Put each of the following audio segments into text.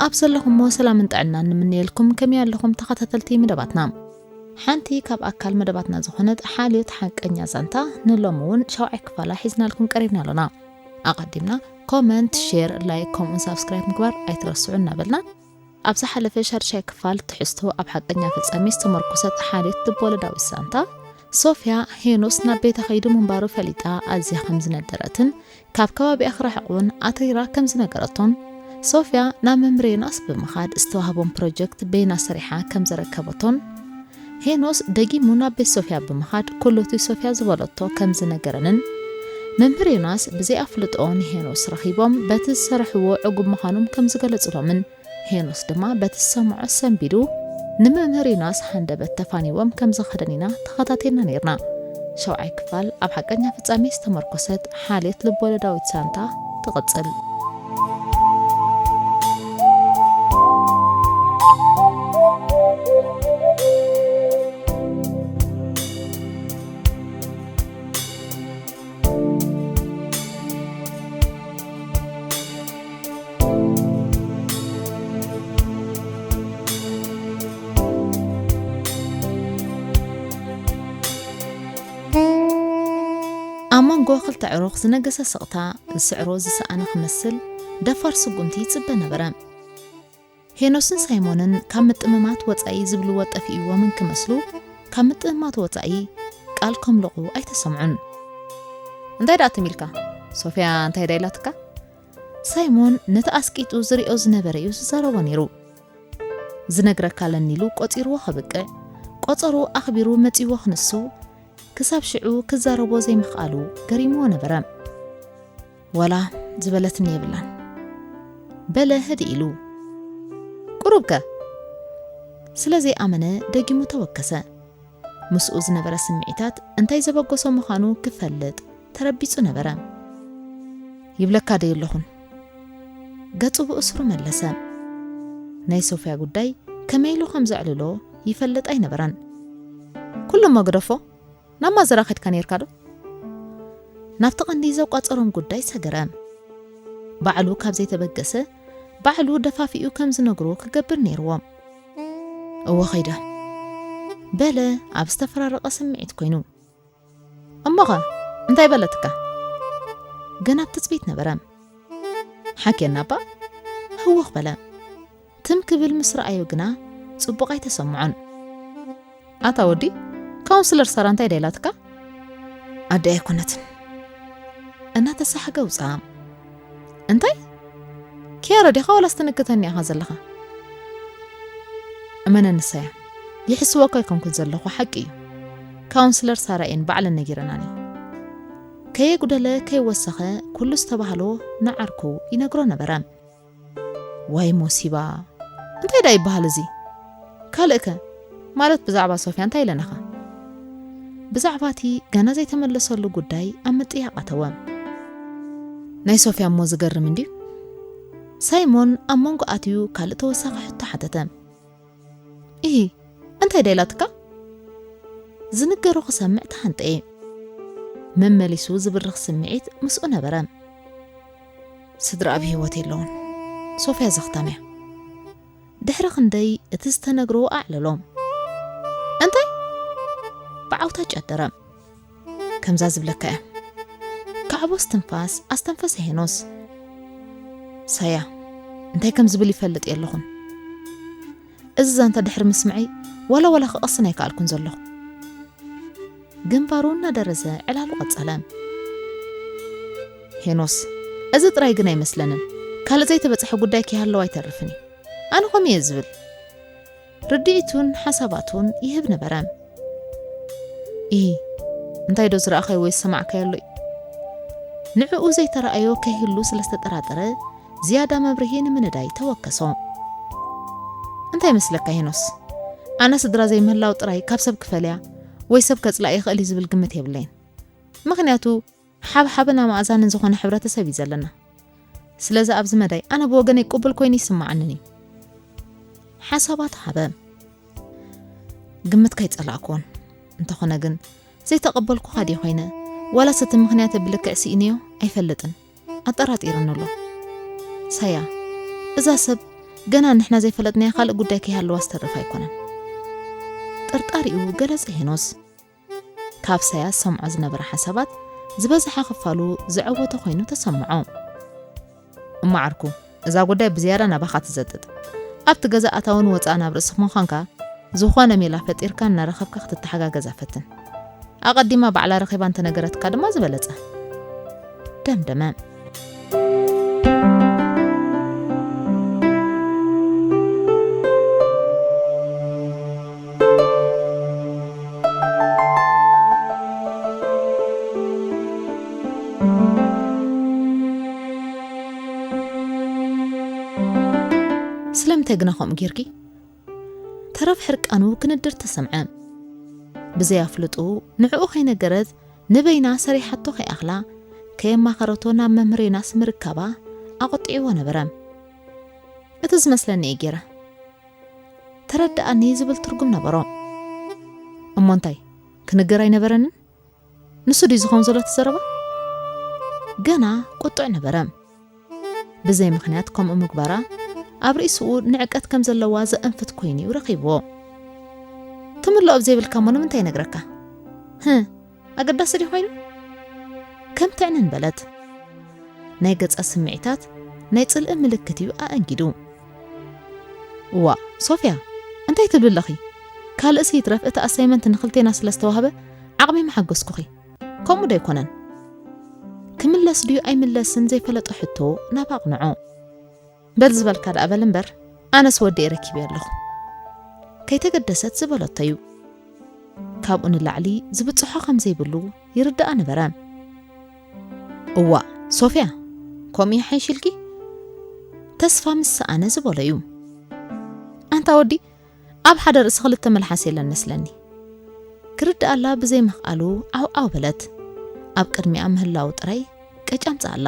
ኣብ ዘለኹሞ ሰላምን ጥዕናን ንምንየልኩም። ከመይ ኣለኹም ተኸታተልቲ መደባትና? ሓንቲ ካብ ኣካል መደባትና ዝኾነት ሓልዮት ሓቀኛ ዛንታ ንሎሚ እውን ሻውዓይ ክፋላ ሒዝናልኩም ቀሪብና ኣሎና። ኣቐዲምና ኮመንት፣ ሼር፣ ላይክ ከምኡን ሳብስክራይብ ምግባር ኣይትረስዑ እናበልና፣ ኣብ ዝሓለፈ ሻድሻይ ክፋል ትሕዝቶ ኣብ ሓቀኛ ፍጻሜ ዝተመርኮሰት ሓልዮት ልብወለዳዊት ዛንታ፣ ሶፍያ ሄኖስ ናብ ቤታ ከይዱ ምንባሩ ፈሊጣ ኣዝያ ከም ዝነደረትን ካብ ከባቢኣ ክርሕቕ እውን ኣትሪራ ከም ዝነገረቶን፣ ሶፍያ ናብ መምህር ዮናስ ብምኻድ ዝተዋህቦም ፕሮጀክት በይና ሰሪሓ ከም ዘረከበቶን፣ ሄኖስ ደጊሙ ናብ ቤት ሶፍያ ብምኻድ ኩሉቲ ሶፍያ ዝበለቶ ከም ዝነገረንን፣ መምህር ዮናስ ብዘይ ኣፍልጦ ንሄኖስ ረኺቦም በቲ ዝሰርሕዎ ዕጉብ ምዃኖም ከም ዝገለጹሎምን፣ ሄኖስ ድማ በቲ ዝሰምዖ ሰንቢዱ ንመምህር ዮናስ ሃንደበት ተፋኒዎም ከም ዝኸደን ኢና ተኸታቲልና ነይርና። ሻውዓይ ክፋል ኣብ ሓቀኛ ፍጻሜ ዝተመርኮሰት ሓልዮት ልብወለዳዊት ዛንታ ትቕጽል። ኣብ መንጎ ክልተ ኣዕሩኽ ዝነገሰ ስቕታ፣ ዝስዕሮ ዝሰኣነ ክመስል፣ ደፋር ስጉምቲ ይጽበ ነበረ። ሄኖስን ሳይሞንን ካብ ምጥምማት ወጻኢ ዝብልዎ ጠፊእዎም እንክመስሉ፣ ካብ ምጥምማት ወጻኢ ቃል ከምልቑ ኣይተሰምዑን። እንታይ ደኣ ትም ኢልካ? ሶፍያ እንታይ ደኣ ኢላትካ? ሳይሞን ነቲ ኣስቂጡ ዝሪኦ ዝነበረ እዩ ዝዛረቦ ነይሩ። ዝነግረካ ኣለኒ ኢሉ ቆጺርዎ ከብቅዕ፣ ቆጸሩ ኣኽቢሩ መጺዎ ክንሱ፣ ክሳብ ሽዑ ክዛረቦ ዘይምኽኣሉ ገሪምዎ ነበረ። ዋላ ዝበለትኒ የብላን፣ በለ ህድእ ኢሉ። ቁሩብከ? ስለ ዘይኣመነ ደጊሙ ተወከሰ። ምስኡ ዝነበረ ስምዒታት እንታይ ዘበገሶ ምዃኑ ክፈልጥ ተረቢጹ ነበረ። ይብለካ ዶ የለኹን? ገጹ ብእስሩ መለሰ። ናይ ሶፍያ ጉዳይ ከመይ ኢሉ ከም ዘዕልሎ ይፈልጥ ኣይነበረን። ኩሉ እሞ ግደፎ፣ ናብ ማዘራ ከድካ ነይርካ ዶ? ናብቲ ቀንዲ ዘቋጸሮም ጉዳይ ሰገረ። ባዕሉ ካብ ዘይተበገሰ፣ ባዕሉ ደፋፊኡ ከም ዝነግሮ ክገብር ነይርዎ። እወ ኸይደ፣ በለ ኣብ ዝተፈራረቐ ስምዒት ኮይኑ። እሞኸ እንታይ በለትካ? ገና ኣብ ትጽቢት ነበረ። ሓኪየና እባ፣ ህውኽ በለ። ትም ክብል ምስ ረኣዮ ግና ጽቡቕ ኣይተሰምዖን። ኣታ ወዲ፣ ካውንስለር ሳራ እንታይ ደኣ ኢላትካ? ኣደ ኣይኮነትን። እናተሳሕገ ውጻ። እንታይ? ኪያሮ ዲኻ ዋላስ ትንክተኒ ኢኻ ዘለኻ? እመነኒ ሳያ፣ ይሕስወካ ኣይኮንኩን ዘለኹ፣ ሓቂ እዩ። ካውንስለር ሳራ እየን ባዕለን ነጊረናኒ። ከየጉደለ ከይወሰኸ ኩሉ ዝተባህሎ ንዓርኩ ይነግሮ ነበረ። ዋይ ሞሲባ! እንታይ ደኣ ይበሃል እዚ? ካልእከ? ማለት ብዛዕባ ሶፍያ እንታይ ኢለናኻ? ብዛዕባ እቲ ገና ዘይተመለሰሉ ጉዳይ ኣብ ምጥያቕ ኣተወ። ናይ ሶፍያ እሞ ዝገርም እንድዩ። ሳይሞን ኣብ መንጎ ኣትዩ ካልእ ተወሳኺ ሕቶ ሓተተ። ኢሂ፣ እንታይ ደኣ ኢላትካ? ዝንገሮ ክሰምዕ ተሃንጠየ። መመሊሱ ዝብርኽ ስምዒት ምስኡ ነበረ። ስድራ ኣብ ህይወት የለውን። ሶፍያ ዘኽታም እያ። ድሕሪ ክንደይ እቲ ዝተነግሮ ኣዕለሎ። እንታይ? ብዓውታ ጨደረ። ከምዛ ዝብለካ እያ። ካዕቦ እስትንፋስ ኣስተንፈሰ ሄኖስ። ሳያ፣ እንታይ ከም ዝብል ይፈልጥ የለኹን። እዚ ዛንታ ድሕሪ ምስምዐይ ዋላ ዋላ ክቐስን ኣይከኣልኩን ዘለኹ። ግንባሩ እናደረዘ ዕላሉ ቀጸለ። ሄኖስ፣ እዚ ጥራይ ግን ኣይመስለንን። ካልእ ዘይተበጽሐ ጉዳይ ከይሃለወ ኣይተርፍን እዩ። ኣነ ከምኡ እየ ዝብል። ርድኢቱን ሓሳባቱን ይህብ ነበረ። ኢሂ፣ እንታይ ዶ ዝረኣኻዮ ወይ ዝሰማዕካዮ ኣሎ እዩ? ንዕኡ ዘይተረኣዮ ከይህሉ ስለ ዝተጠራጠረ፣ ዝያዳ መብርሂ ንምንዳይ ተወከሶ። እንታይ ይመስለካ ሄኖስ? ኣነ ስድራ ዘይምህላው ጥራይ ካብ ሰብ ክፈልያ ወይ ሰብ ከጽላእ ይኽእል እዩ ዝብል ግምት የብለይን። ምኽንያቱ፣ ሓብሓብን ኣማእዛንን ዝኾነ ሕብረተሰብ እዩ ዘለና። ስለዚ ኣብዚ መዳይ ኣነ ብወገነይ ቅቡል ኮይኑ ይስምዓንን እዩ። ሓሳባት ሃበ። ግምትካ ኣይጸላእኩዎን። እንተኾነ ግን፣ ዘይተቐበልኩኻ ድየ ኮይነ? ዋላስ እቲ ምኽንያተይ ብልክዕ ስኢነዮ? ኣይፈልጥን። ኣጠራጢሩኒ ኣሎ። ሳያ፣ እዛ ሰብ ገና ንሕና ዘይፈለጥናዮ ካልእ ጉዳይ ከይሃለዋ ዝተርፍ ኣይኮነን። ጥርጣሪኡ ገለጸ ሄኖስ። ካብ ሳያስ ሰምዖ ዝነበረ ሓሳባት ዝበዝሓ ክፋሉ ዝዐወተ ኮይኑ ተሰምዖ። እሞ ዓርኩ፣ እዛ ጉዳይ ብዝያዳ ናባኻ ትዘጥጥ። ኣብቲ ገዛ ኣታውን ወጻእን ኣብ ርእስኻ ምዃንካ፣ ዝኾነ ሜላ ፈጢርካ እናረኸብካ ክትተሓጋገዛ ፈትን። ኣቐዲማ ባዕላ ረኺባ እንተነገረትካ ድማ ዝበለጸ። ደምደመ። ስለምንታይ ግና ከምኡ ጌርኪ? ተረፍ ሕርቃኑ ክንድር ተሰምዐ። ብዘይ ኣፍልጡ ንዕኡ ከይነገረት ንበይና ሰሪሓቶ ከይኣኽላ ከየማኸረቶ ናብ መምህር ዮናስ ምርካባ ኣቖጢዕዎ ነበረ። እቲ ዝመስለኒ እየ ገይረ። ተረድኣኒ ዝብል ትርጉም ነበሮ። እሞ እንታይ? ክንገር ኣይነበረንን? ንሱ ድዩ ዝኸውን ዘሎ እቲ ዘረባ? ገና ቁጡዕ ነበረ። ብዘይ ምኽንያት ከምኡ ምግባራ ኣብ ርእስኡ ንዕቀት ከም ዘለዋ ዘእንፍት ኮይኑ እዩ ረኺብዎ። ትምልኦ ኣብ ዘይብልካ እሞ ንምንታይ ይነግረካ? ህ፣ ኣገዳሲ ድዩ ኮይኑ? ከም ትዕንን በለት። ናይ ገጻ ስምዒታት ናይ ጽልኢ ምልክት እዩ ኣእንጊዱ። እዋ፣ ሶፍያ፣ እንታይ ትብሊ ኣለኺ? ካልእሲ ይትረፍ እቲ ኣሳይመንት ንኽልቴና ስለ ዝተዋህበ ዓቕሚ ምሓገዝኩኺ። ከምኡ ዶ ኣይኮነን? ክምለስ ድዩ ኣይምለስን ዘይፈለጦ ሕቶ ናብ ኣቕንዖ። በል ዝበልካ ደኣ በል እምበር፣ ኣነስ ወዲኤ ረኪበዮ ኣለኹ። ከይተገደሰት ዝበለቶ እዩ። ካብኡ ንላዕሊ ዝብጽሖ ከም ዘይብሉ ይርድኣ ነበረ። እዋእ፣ ሶፍያ፣ ከምኡ ይሓይሽ ኢልኪ? ተስፋ ምስ ሰኣነ ዝበሎ እዩ። ኣንታ ወዲ፣ ኣብ ሓደ ርእሲ ክልተ መልሓስ የለን መስለኒ። ክርድኣላ ብዘይ ምኽኣሉ ዓው ዓው በለት። ኣብ ቅድሚኣ ምህላው ጥራይ ቀጫምጻ ኣላ።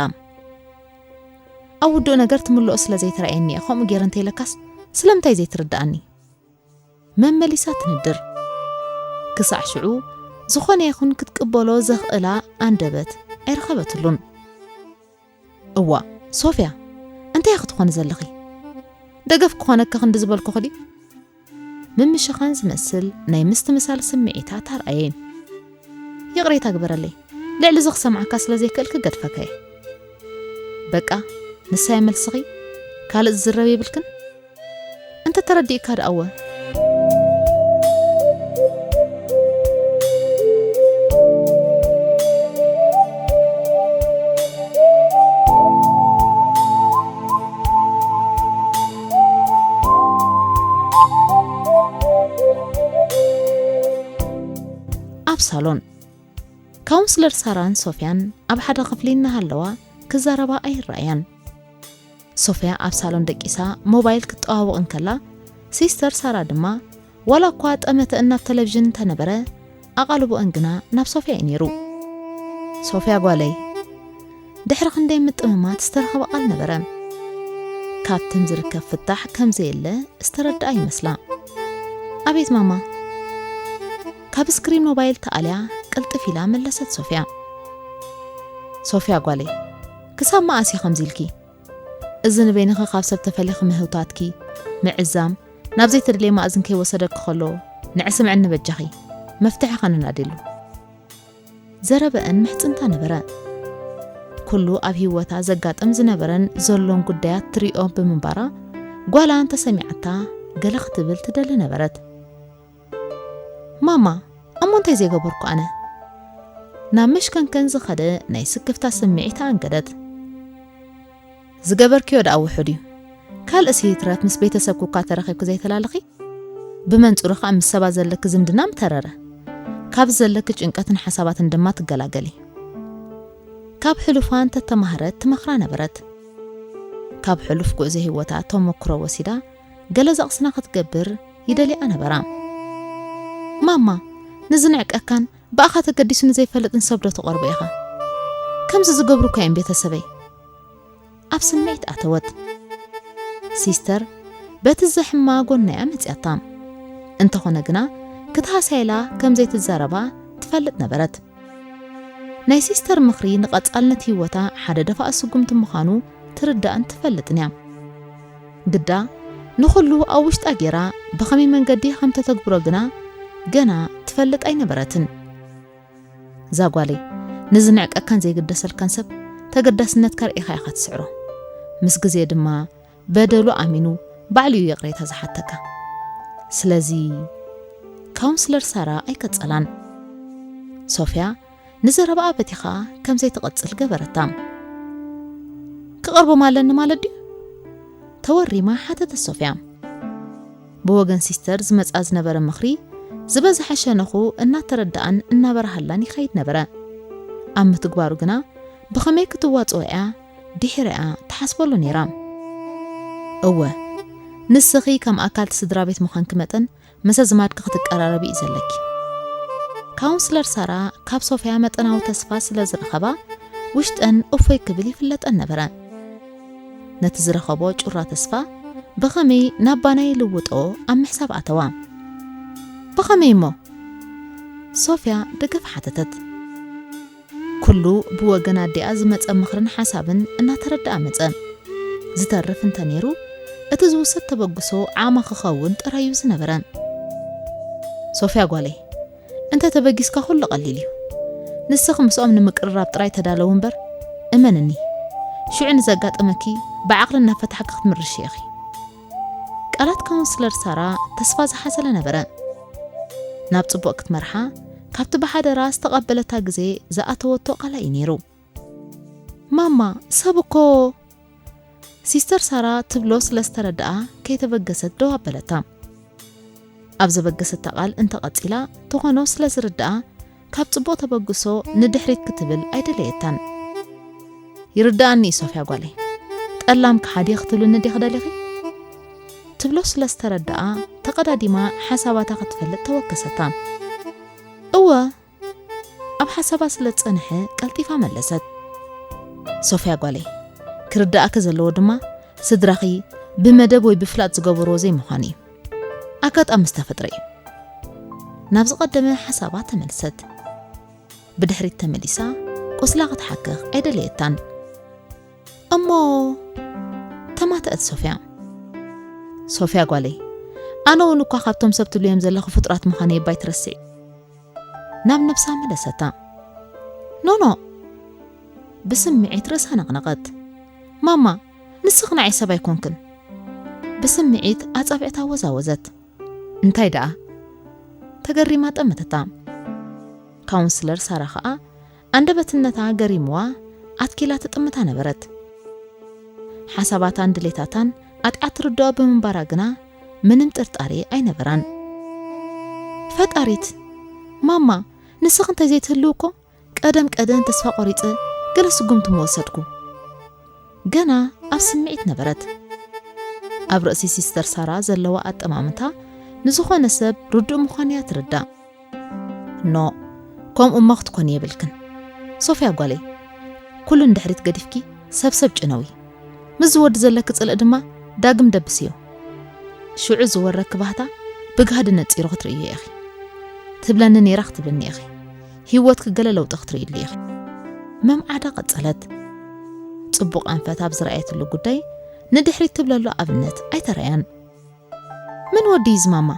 ኣብ ውዱእ ነገር ትምልኦ ስለ ዘይተራእየኒ እየ ከምኡ ገይረ እንተኢለካስ ስለምንታይ ዘይትርድኣኒ? መመሊሳ ትንድር። ክሳዕ ሽዑ ዝኾነ ይኹን ክትቅበሎ ዘኽእላ ኣንደበት ኣይረኸበትሉን። እዋ፣ ሶፍያ፣ እንታይ ኢኺ ትኾኒ ዘለኺ? ደገፍ ክኾነኪ ክንዲ ዝበልኩኺ ድዩ? ምምሽኻን ዝመስል ናይ ምስትምሳል ስምዒታት ኣርኣየ። ይቕሬታ ግበረለይ፣ ልዕሊ እዚ ክሰምዓካ ስለ ዘይክእል ክገድፈካ እየ። በቃ፣ ንሳይ መልስኺ፣ ካልእ ዝዝረብ የብልክን? እንተ ተረዲእካ ደኣ እወ። ኣብ ሳሎን። ካውንስለር ሳራን ሶፍያን ኣብ ሓደ ክፍሊ እናሃለዋ ክዛረባ ኣይረኣያን። ሶፍያ ኣብ ሳሎን ደቂሳ ሞባይል ክትጠዋውቕ እንከላ፣ ሲስተር ሳራ ድማ ዋላ እኳ ጠመተ እናብ ቴሌቪዥን እንተነበረ፣ ኣቓልቦኣን ግና ናብ ሶፍያ እዩ ነይሩ። ሶፍያ ጓለይ፣ ድሕሪ ክንደይ ምጥምማት ዝተረኸበ ቃል ነበረ። ካብተን ዝርከብ ፍታሕ ከም ዘየለ ዝተረድኣ ይመስላ። ኣቤት ማማ፣ ካብ ስክሪን ሞባይል ተኣልያ ቅልጥፍ ኢላ መለሰት ሶፍያ። ሶፍያ ጓለይ፣ ክሳብ መኣስ እዩ ከምዚ ኢልኪ? እዚ ንበይንኺ ካብ ሰብ ተፈሊኺ ምህውታትኪ፣ ምዕዛም፣ ናብ ዘይተደልየ ማእዝን ከይወሰደኪ ከሎ፣ ንዒ ስምዕኒ በጃኺ፣ መፍትሒ ከነናድየሉ። ዘረበኣን ምሕጽንታ ነበረ። ኩሉ ኣብ ህይወታ ዘጋጥም ዝነበረን ዘሎን ጉዳያት ትሪኦ ብምንባራ፣ ጓላ እንተሰሚዓታ ገለ ክትብል ትደሊ ነበረት። ማማ፣ እሞ እንታይ ዘይገበርኩ ኣነ? ናብ መሽከንከን ዝኸደ ናይ ስክፍታ ስምዒት ኣንገደት። ዝገበርክዮ ደኣ ውሑድ እዩ። ካልእሲ ይትረፍ ምስ ቤተሰብኩ እኳ ተረኺብኪ ዘይተላለኺ፣ ብመንጽሩ ከኣ ምስ ሰባት ዘለኪ ዝምድና ምተረረ። ካብ ዘለኪ ጭንቀትን ሓሳባትን ድማ ትገላገሊ። ካብ ሕሉፋ እንተተማህረት ትመኽራ ነበረት። ካብ ሕሉፍ ጉዕዞ ህይወታ ተመክሮ ወሲዳ ገለ ዘቕስና ክትገብር ይደልያ ነበራ። ማማ፣ ንዝንዕቀካን ብኣኻ ተገዲሱ ንዘይፈልጥን ሰብ ዶ ትቐርቦ ኢኻ? ከምዚ ዝገብሩ እኮ እዮም ቤተሰበይ። ኣብ ስምዒት ኣተወት። ሲስተር በቲ ዘሕማ ጎና እያ መጺኣታ። እንተኾነ ግና ክትሃስያ ኢላ ከም ዘይትዛረባ ትፈልጥ ነበረት። ናይ ሲስተር ምኽሪ ንቐጻልነት ህይወታ ሓደ ደፋኢ ስጉምቲ ምዃኑ ትርዳእን ትፈልጥን እያ። ግዳ ንኹሉ ኣብ ውሽጣ ጌራ ብኸመይ መንገዲ ከም ተተግብሮ ግና ገና ትፈልጥ ኣይነበረትን። እዛ ጓለይ፣ ንዝንዕቀካን ዘይግደሰልካን ሰብ ተገዳስነትካ ርኢኻ ኢኻ ትስዕሮ። ምስ ግዜ ድማ በደሉ ኣሚኑ ባዕሉ እዩ ይቕሬታ ዝሓተካ። ስለዚ ካውንስለር ሳራ ኣይቀጸላን። ሶፍያ ንዘረባኣ በቲኻ ከም ዘይትቐጽል ገበረታ። ክቐርቦም ኣለኒ ማለት ድዩ? ተወሪማ ሓተተት ሶፍያ። ብወገን ሲስተር ዝመጻ ዝነበረ ምኽሪ ዝበዝሐ ሸነኹ እናተረድኣን እናበርሃላን ይኸይድ ነበረ። ኣብ ምትግባሩ ግና ብኸመይ ክትዋጽኦ እያ ድሒረኣ ትሓስበሉ ነይራ። እወ፣ ንስኺ ከም ኣካል እቲ ስድራ ቤት ምዃንኪ መጠን ምስ ኣዝማድኪ ክትቀራረቢ እዩ ዘለኪ። ካውንስለር ሳራ ካብ ሶፍያ መጠናዊ ተስፋ ስለ ዝረኸባ ውሽጠን እፎይ ክብል ይፍለጠን ነበረ። ነቲ ዝረኸቦ ጩራ ተስፋ ብኸመይ ናብ ባና ይልውጦ ኣብ ምሕሳብ ኣተዋ። ብኸመይ እሞ? ሶፍያ ደገፍ ሓተተት። ኩሉ ብወገን ኣዲኣ ዝመጸ ምኽርን ሓሳብን እናተረድኣ መጸ። ዝተርፍ እንተ ነይሩ፣ እቲ ዝውሰድ ተበግሶ ዓማ ክኸውን ጥራይ እዩ ዝነበረ። ሶፍያ ጓለይ፣ እንተ ተበጊስካ ኩሉ ቀሊል እዩ። ንስኺ ምስኦም ንምቅርራብ ጥራይ ተዳለዊ እምበር፣ እመንኒ፣ ሽዑ ንዘጋጠመኪ ብዓቕሊ እናፈታሕኪ ክትምርሺ ኢኺ። ቃላት ካውንስለር ሳራ ተስፋ ዝሓዘለ ነበረ። ናብ ጽቡቕ ክትመርሓ ካብቲ ብሓደራ ዝተቐበለታ ግዜ ዝኣተወቶ ቃላ እዩ ነይሩ። ማማ፣ ሰብ እኮ፣ ሲስተር ሳራ ትብሎ ስለ ዝተረድኣ ከይተበገሰት ደው ኣበለታ። ኣብ ዘበገሰታ ቃል እንተቐጺላ ትኾኖ ስለ ዝርድኣ ካብ ጽቡቕ ተበግሶ ንድሕሪት ክትብል ኣይደለየታን። ይርድኣኒ እዩ ሶፍያ ጓለይ፣ ጠላም ከሓዲ ክትብልኒ ዲኺ ደሊኺ? ትብሎ ስለ ዝተረድኣ ተቐዳዲማ ሓሳባታ ክትፈልጥ ተወከሰታ። እወ፣ ኣብ ሓሳባ ስለ ዝጸንሐ ቀልጢፋ መለሰት። ሶፍያ ጓለይ፣ ክርድኣኪ ዘለዎ ድማ ስድራኺ ብመደብ ወይ ብፍላጥ ዝገበርዎ ዘይምዃኑ እዩ። ኣጋጣሚ ዝተፈጥረ እዩ። ናብ ዝቐደመ ሓሳባ ተመልሰት። ብድሕሪት ተመሊሳ ቁስላ ክትሓክኽ ኣይደለየታን። እሞ ተማተአት ሶፍያ። ሶፍያ ጓለይ፣ ኣነ እውን እኳ ካብቶም ሰብ ትብልዮም ዘለኺ ፍጡራት ምዃነይ እባ ኣይትረስዒ። ናብ ነብሳ መለሰታ። ኖኖ፣ ብስምዒት ርእሳ ነቕነቐት። ማማ፣ ንስኺ ንዓይ ሰብ ኣይኮንክን። ብስምዒት ኣጻብዕታ ወዛወዘት። እንታይ ደኣ? ተገሪማ ጠመተታ። ካውንስለር ሳራ ኸኣ ኣንደበትነታ ገሪምዋ ኣትኪላ ትጥምታ ነበረት። ሓሳባታን ድሌታታን ኣጥዓ ትርድኦ ብምንባራ ግና ምንም ጥርጣሬ ኣይነበራን። ፈጣሪት፣ ማማ፣ ንስኺ እንተዘይትህልው እኮ ቀደም ቀደም ተስፋ ቆሪጸ ገለ ስጉምቲ ምወሰድኩ። ገና ኣብ ስምዒት ነበረት። ኣብ ርእሲ ሲስተር ሳራ ዘለዋ ኣጠማምታ ንዝኾነ ሰብ ርዱእ ምዃኑ እያ ትርዳእ። ኖ፣ ከምኡ እሞ ክትኮኒ የብልክን። ሶፍያ ጓለይ፣ ኩሉ ንድሕሪት ገዲፍኪ ሰብሰብ ጭነዊ። ምስ ዝወዲ ዘለኪ ጽልኢ ድማ ዳግም ደብስዮ። ሽዑ ዝወረኪ ባህታ ብጋህዲ ነጺሩ ክትርእዮ ኢኺ። ትብለኒ ነይራ ክትብልኒ ኢኺ። ህይወትኪ ገለ ለውጢ ክትርእይሉ ኢኺ። መምዓዳ ቀጸለት። ጽቡቕ ኣንፈት ኣብ ዝረኣየትሉ ጉዳይ ንድሕሪት ትብለሉ ኣብነት ኣይተረኣያን። መን ወዲ እዩ ዝማማ?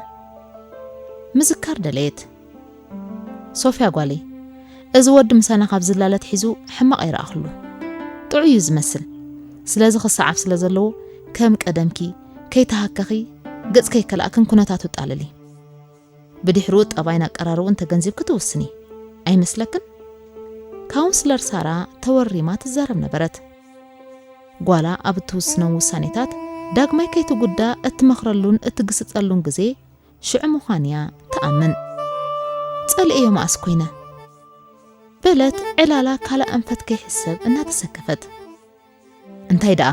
ምዝካር ደለየት። ሶፍያ ጓለይ፣ እዚ ወዲ ምሳና ካብ ዝላለ ኣትሒዙ ሕማቕ ኣይረኣኽሉ። ጥዑይ እዩ ዝመስል። ስለዚ ክሰዓብ ስለ ዘለዎ ከም ቀደምኪ ከይተሃከኺ፣ ገጽ ከይከላእክን ኩነታቱ ጣለሊ። ብድሕሩ ጠባይን ኣቀራርብኡን ተገንዚብኪ ትውስኒ። ኣይመስለክን? ካውንስለር ሳራ ተወሪማ ትዛረብ ነበረት። ጓላ ኣብ እትውስኖም ውሳኔታት ዳግማይ ከይትጉዳእ እትመኽረሉን እትግስጸሉን ግዜ ሽዑ ምዃን እያ ትኣምን። ጸልኤዮ መኣስ ኮይነ? በለት ዕላላ ካልእ ኣንፈት ከይሕሰብ እናተሰከፈት። እንታይ ደኣ?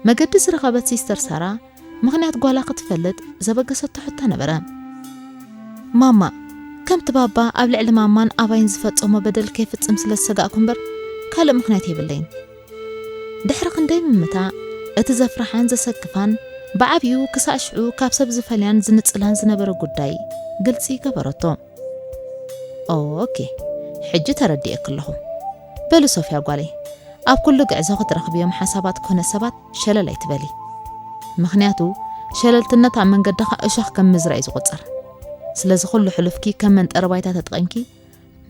መገዲ ዝረኸበት ሲስተር ሳራ ምኽንያት ጓላ ክትፈልጥ ዘበገሰቶ ሕቶ ነበረ። ማማ፣ ከምቲ ባባ ኣብ ልዕሊ ማማን ኣባይን ዝፈጸሞ በደል ከይፍጽም ስለ ዝሰጋእኩ እምበር ካልእ ምኽንያት የብለይን። ድሕሪ ክንደይ ምምታ እቲ ዘፍርሓን ዘሰክፋን ብዓብዩ ክሳዕ ሽዑ ካብ ሰብ ዝፈልያን ዝንጽላን ዝነበረ ጉዳይ ግልጺ ገበረቶ። ኦኬ፣ ሕጂ ተረዲኤኪ ኣለኹ። በሊ ሶፍያ ጓለይ፣ ኣብ ኩሉ ግዕዞ ክትረኽብዮም ሓሳባት ኮነ ሰባት ሸለል ኣይትበሊ። ምኽንያቱ ሸለልትነት ኣብ መንገድኻ እሾኽ ከም ምዝራእ እዩ ዝቑጸር። ስለዚ ኩሉ ሕሉፍኪ ከም መንጠሪ ባይታ ተጠቒምኪ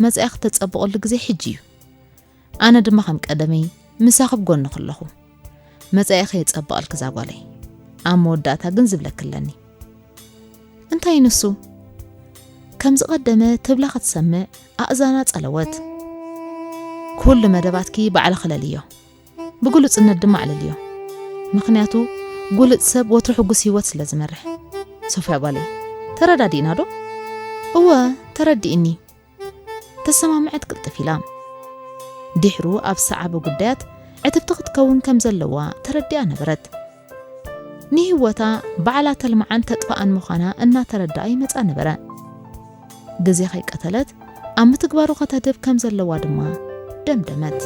መጻኢኺ ተጸብቑሉ ግዜ ሕጂ እዩ። ኣነ ድማ ከም ቀደመይ ምሳኺ ኣብ ጎንኺ ኣለኹ። መጻኢኺ የጸብቐልኪ እዛ ጓለይ። ኣብ መወዳእታ ግን ዝብለኪ ኣለኒ። እንታይ ንሱ? ከም ዝቐደመ ትብላ ክትሰምዕ ኣእዛና ጸለወት። ኩሉ መደባትኪ ባዕልኺ ለልዮ። ብግሉጽነት ድማ ኣዕልልዮ። ምኽንያቱ ግሉጽ ሰብ ወትሩ ሕጉስ ህይወት ስለ ዝመርሕ። ሶፍያ ጓለይ፣ ተረዳዲእና ዶ? እወ፣ ተረዲእኒ። ተሰማምዐት ቅልጥፍ ኢላ። ድሕሩ ኣብ ሰዓበ ጉዳያት ዕትብቲ ክትከውን ከም ዘለዋ ተረዲኣ ነበረት። ንህይወታ ባዕላ ተልምዓን ተጥፍኣን ምዃና እናተረድኣ ይመጻ ነበረ። ግዜ ከይቀተለት ኣብ ምትግባሩ ከተድህብ ከም ዘለዋ ድማ ደምደመት።